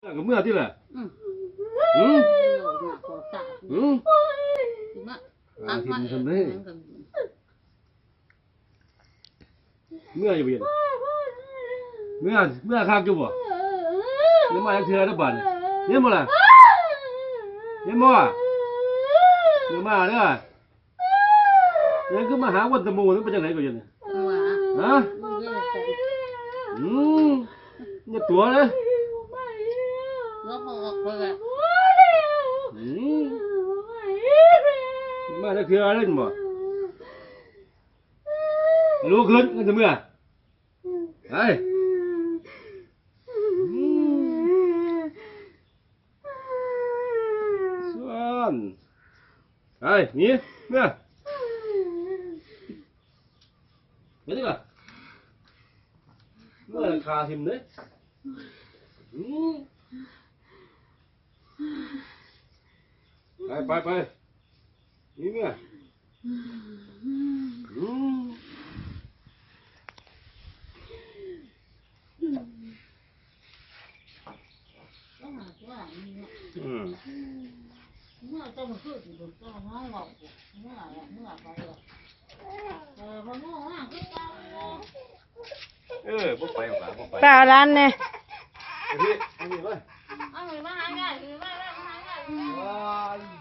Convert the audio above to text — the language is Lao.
ກໍເມືອຕິລະ. ອືມ ຫືມ ຫືມ ມາ ມາ ຫາກິນຊັ້ນເດ້. ເມືອຢູ່ບໍ່? ເມືອ ເມືອຄັກຢູ່ບໍ່? ຍັງມາຈັກເທື່ອເດີບາດນີ້ ເຫັນບໍ່ລະ? ເຫັນບໍ່? ຢ່າມາເດີ. ຍັງຄືມາຫາວັນຕະໂມ ມັນເປັນຈັ່ງໃດກໍຢູ່ນີ້? ຫາ? ອືມ ຢ່າຕົວະເດີ. ອືມ ມາຈັກເທື່ອເລີຍບໍ່? ລຸກຂຶ້ນ ມັນຊິເມືອ. ໄປ ຊວນ ໄປ ໜີ ເມືອ ໄປຕິລະ. ເມືອລະຄາຖິ້ມເດ້. ອືມ ໄປ ໄປ ໄປ ໜີເມືອ. ອືມ ອືມ ເອີ ບໍ່ໄປ ບໍ່ໄປ ບໍ່ໄປ. ປ້າ ເອົາຫຼານແດ່. ເອົາພີ້ ເອົາພີ້ ມາ ເອົາພີ້ ມາຫາຍາຍ ມາ ມາຫາຍາຍ.